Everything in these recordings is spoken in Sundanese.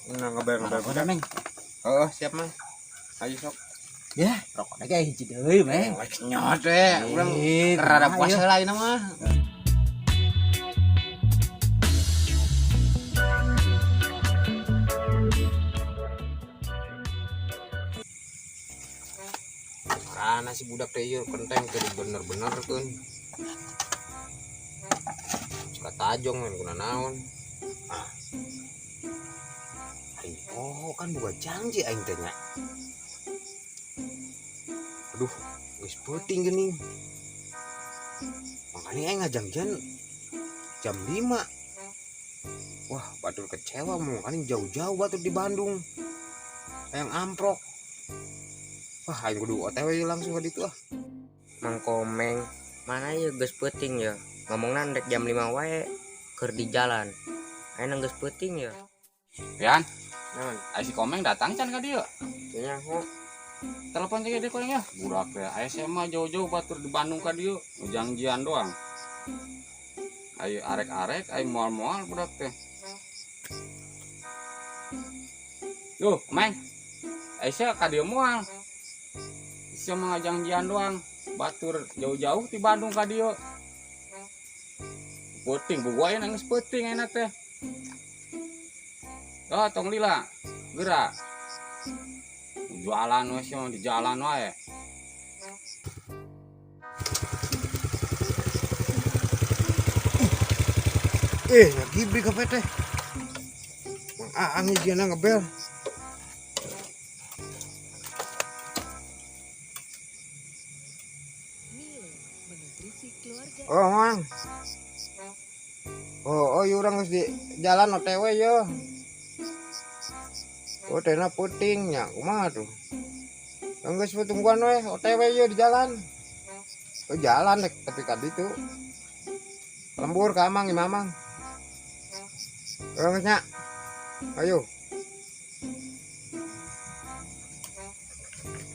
Nah, ngebel-ngebel. Udah, Meng. Oh, siap, Mang. Ayo sok. Ya, rokok lagi hiji deui, Meng. Nyot we, urang Eh, rada kumaha puasa ieu? Lah ini mah. Karena si budak teh ieu kenteng teh bener-bener keun. Suka tajong kan kuna naon. Ah. Aing, oh kan bukan janji aing teh nya. Aduh, geus peuting geuning. Makanya aing ngajanjian jam 5. Wah, batur kecewa mau makanya jauh-jauh batur di Bandung. Hayang amprok. Wah, aing kudu OTW langsung ke ditu ah. Mang Komeng, mana ya geus peuting ya? Ngomongna rek jam 5 wae keur di jalan. Ayeuna geus peuting ya. Pian, Naon? Ai si Komeng datang can ka dieu? Teu nyaho. Telepon cek dia Komeng ya. Budak teh aya SMA jauh-jauh batur di Bandung ka dieu, janjian doang. Ayo arek-arek, ayo moal-moal budak teh. Duh, Komeng. Ai sia ka dieu moal. Sia mah janjian doang. Batur jauh-jauh di Bandung ka dieu. Peuting, buku aya geus peuting ayeuna teh. Oh, tong lila. Gerak. Jualan we sia mah di jalan wae. Eh, ngagibri ka teh. Mang Aang ieu jieuna ngebel. Milo, menutrisi keluarga. Oh, Mang. Oh, oh, ieu urang geus di jalan OTW yo. Oh, tena peuting nya, kumaha tuh? Geus we tungguan we, OTW yo di jalan. Oh, jalan dek tapi ka ditu. Lembur ka Amang, imah Amang. Oh, geus nya. Ayo.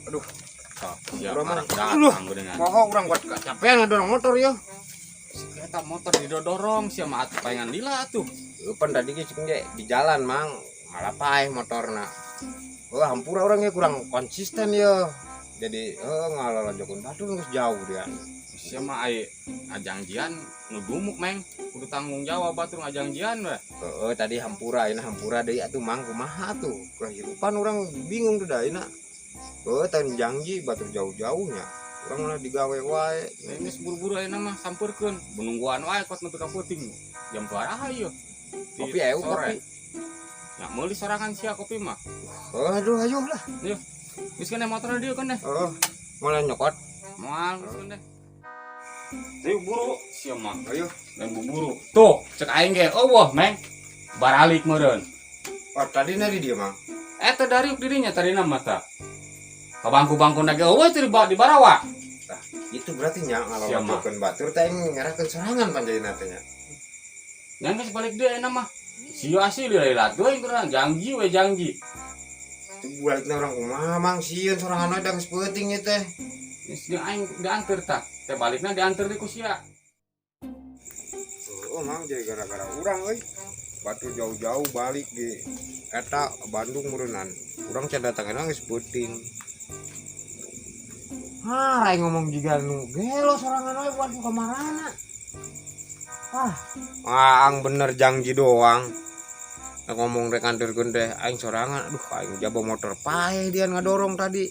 Aduh, Oh, siap, Urang mah. arek datang Aduh. geuningan. Poho urang buat kecapean ngadorong motor yo. Si kereta motor didodorong sia mah atuh palingan lila atuh. Pan tadi ge cek ge di jalan Mang, malah paeh motorna. Wah, hampura orangnya kurang konsisten ya. Jadi ngalolojokeun batur geus jauh dia. Sia mah ai ngajangjian nu dumuk Meng, kudu tanggung jawab batur ngajangjian we. Heeh, tadi hampura ayeuna hampura deui atuh Mang kumaha tuh. Kehidupan orang bingung tuh da ayeuna. Heuh, tadi janji batur jauh-jauhnya. Urang malah digawe wae. Ini geus buru-buru ayeuna mah sampeurkeun, nungguan wae kot nepi ka peuting. Jam sabaraha ieu? Di Kopi ayo sore. kopi. Ya meuli sorangan sia kopi mah. Aduh, ayo lah. Geus kene motor dieu kan deh. Heeh, malah nyokot. Moal geus deh. Ayo buru sia mah. Ayo. Dan buru. Tuh, cek aing ge eueuh, Meng. Baralik meureun. Oh, tadi nari dia Mang. Eta dari dirinya tadi nama ta. Ka bangku-bangku ge eueuh teh di barawa. Itu berarti nya Sia mah. ngalolojokeun batur teh ngerahkeun sorangan panjainan teh nya. Yang geus balik deui ayeuna mah. Sia asli lila deui urang janji we janji. Itu balikna urang kumaha Mang sieun sorangan we da geus peuting ieu teh. Geus jeung aing dianteur tah. Teh balikna dianteur deui ku sia. Oh, Mang jadi gara-gara urang euy. Batu jauh-jauh balik di eta Bandung meureunnan. Urang can datang enak geus peuting. Hah, aing ngomong jiga nu gelo sorangan we buat kamarana. Ah, aang bener janji doang. Nah, ngomong rek nganterkeun teh aing sorangan, aduh aing jaba motor paeh dia ngadorong tadi.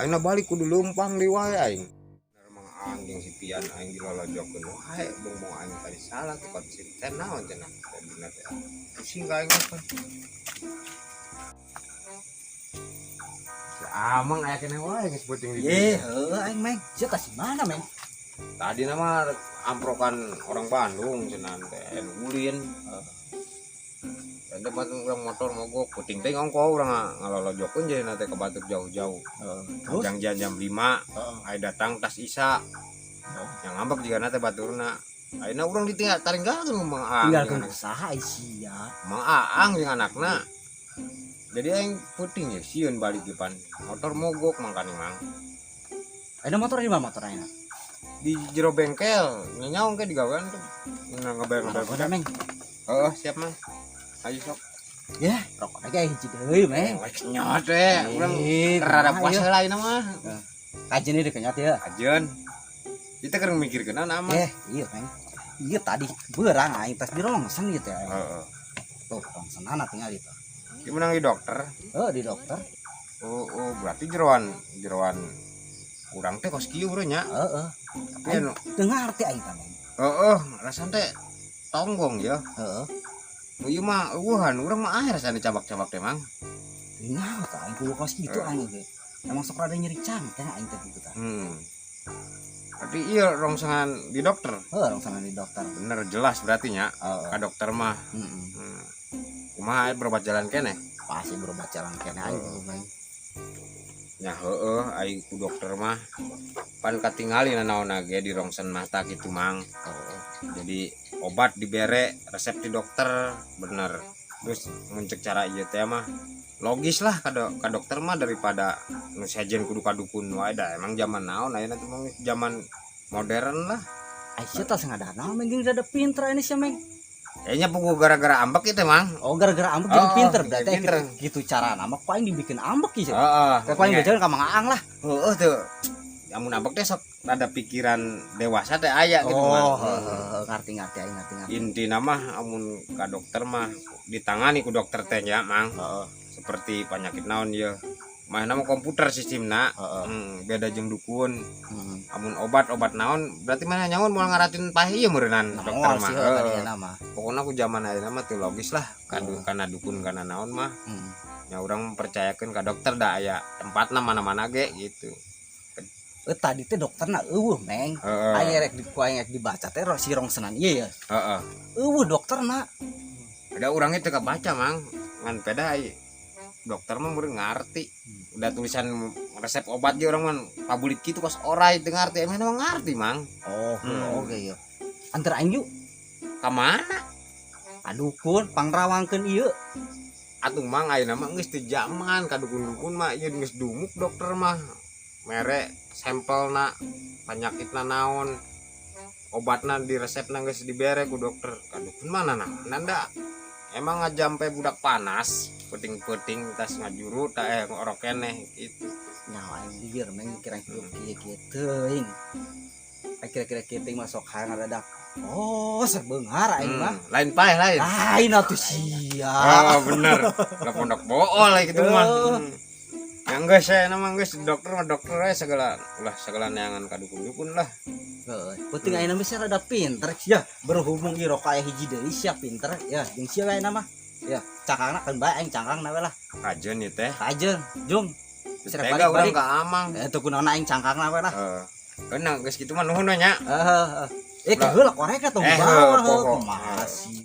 Aing balik kudu leumpang di wae aing. Mang Aang jeung si Pian aing dilolojokeun wae, bongbong aing tadi salah tuh konsisten naon cenah. Bener teh. Pusing ka aing mah. Si Amang aya keneh wae geus peuting di Ye, dieu. heuh aing, Meng. Sia kasih mana, Meng? Tadi nama amprokan orang Bandung cenah teh anu ulin. Ada batu urang motor mogok, peuting teh ngongko urang ngalolojokeun jadi teh ke batur jauh-jauh. Terus? Janjian jam 5, Heeh. aya datang tas Isa. Yang ngambek juga nate baturna. Ayeuna urang ditinggal taringgalkeun Mang Aang. Tinggalkeun jeung anak- usaha ai sia. Mang Aang jeung anakna. Jadi aing peuting ya sieun balik depan. Motor mogok mangkane Mang. Ayeuna motor di mana motor ayeuna? Di jero bengkel, nyaung ke digawean tuh. Nah, ngebel-ngebel. Udah, Meng. Heeh, siap Mang. Ayo sok. Ya, rokok lagi hiji deui, Meng. Rek nyot we, urang Eh, rada kumaha puas ieu? heula ayeuna mah. Kajeun ieu kenyot ya. Kajeun. Kita keur mikirkeun naon aman. Eh, iya, Meng. Iya tadi beurang aing tas di rongsen gitu ya. Heeh. Tuh, rongsenana tinggal itu. Gimana di dokter? Oh, di dokter. Oh, berarti jeroan jeroan kurang teh kos kieu bro nya. Heeh. Tapi anu Teu ngarti aing teh, Meng. heeh, rasana teh tonggong ya. Heeh. Nu ieu mah eueuhan urang mah akhir rasana cabak-cabak teh mang. Nah, tah aing kudu kos kitu aing ge. Emang sok rada nyeri cangkeng aing teh kitu tah. Berarti iya rongsengan di dokter. Heuh, rongsengan di dokter. Bener jelas berarti nya Heeh. ka dokter mah. Heeh. Kumaha berobat jalan keneh? Pasti berobat jalan keneh aing kudu, Meng. Nya heueuh ai ku dokter mah pan katingali nanaon ge di rongsen mata kitu mang. Heeh. Jadi obat dibere resep di dokter bener. Terus muncul cara ieu teh mah logis lah ka dokter mah daripada nu sejen kudu ka dukun wae da emang zaman naon ayeuna teh mah zaman modern lah. Ai sia tah sengadana Meng jeung rada pinter ini sia, Meng. Kayaknya pugu gara-gara ambek itu mang. Oh, gara-gara ambek jadi Oh, pinter jadi berarti pinter. gitu, gitu cara nama ku aing dibikin ambek ieu. Heeh. Kayak ku aing bejakeun ka Mang Aang lah. Heeh tuh. Amun ambek teh sok rada pikiran dewasa teh aya gitu mang. Oh, heeh, ngerti ngerti aing ngerti ngerti. Intina mah amun ka dokter mah ditangani ku dokter teh nya mang. Heeh, Seperti penyakit naon ye. Mah nama komputer sistemna. heeh. Beda jeung dukun. Heeh. Amun obat-obat naon berarti mana nyaun moal ngaratin paeh ieu meureunnan dokter Moal mah. sih Heeh. tadi nama. Pokoknya ku zaman ayeuna mah teu logis lah kadu kana dukun kana naon mah. Heeh. Ya urang mempercayakeun ka dokter da aya tempatna mana-mana ge gitu. Eh tadi teh dokterna euweuh, Meng. Heeh. Aya rek di ku aing rek dibaca teh si rongsenan ieu ya. Heeh. Euweuh dokterna. Ada orangnya teu kabaca mang. Ngan peda ai dokter mah meureun ngarti. Udah tulisan resep obat ge urang mah pabulit kitu kos orai teu ngarti. Emang mah ngarti mang. Oh, oke ya. Antar aing yuk. Ka mana? Ka dukun pangrawangkeun ieu. Atuh mang ayeuna mah geus teu zaman ka dukun-dukun mah ieu geus dumuk dokter mah. Mere sampelna penyakitna naon obatna di resepna geus dibere ku dokter ka dukun mana nah nanda emang ngajampe budak panas peuting-peuting tas ngajuru ta ngorok keneh gitu. Nyawa aing lieur meng kira hidup kieu kieu teuing. Ai kira-kira kieu teuing mah sok hayang rada. Oh, serbeunghar aing mah. Lain paeh lain. Lain atuh sia. Oh bener lah pondok bool gitu mah. Ya geus saya nama geus dokter mah dokter we segala ulah segala neangan ka dukun-dukun lah. Heeh, penting ayeuna mah sia rada pinter ya. Berhubung ieu rokok aya hiji deui sia pinter ya, jeung sia ayeuna mah. Ya, cangkangna kan bae aing cangkangna we lah. Kajeun ieu teh. Kajeun, jung. Sirek Tega urang balik-balik. ka amang. Eh teu kunaon aing cangkangna we lah. Heeh. Kena geus kitu mah nuhun we nya. Heeh. Eh, heula korek tong Eh, bawa poho. kumaha sih.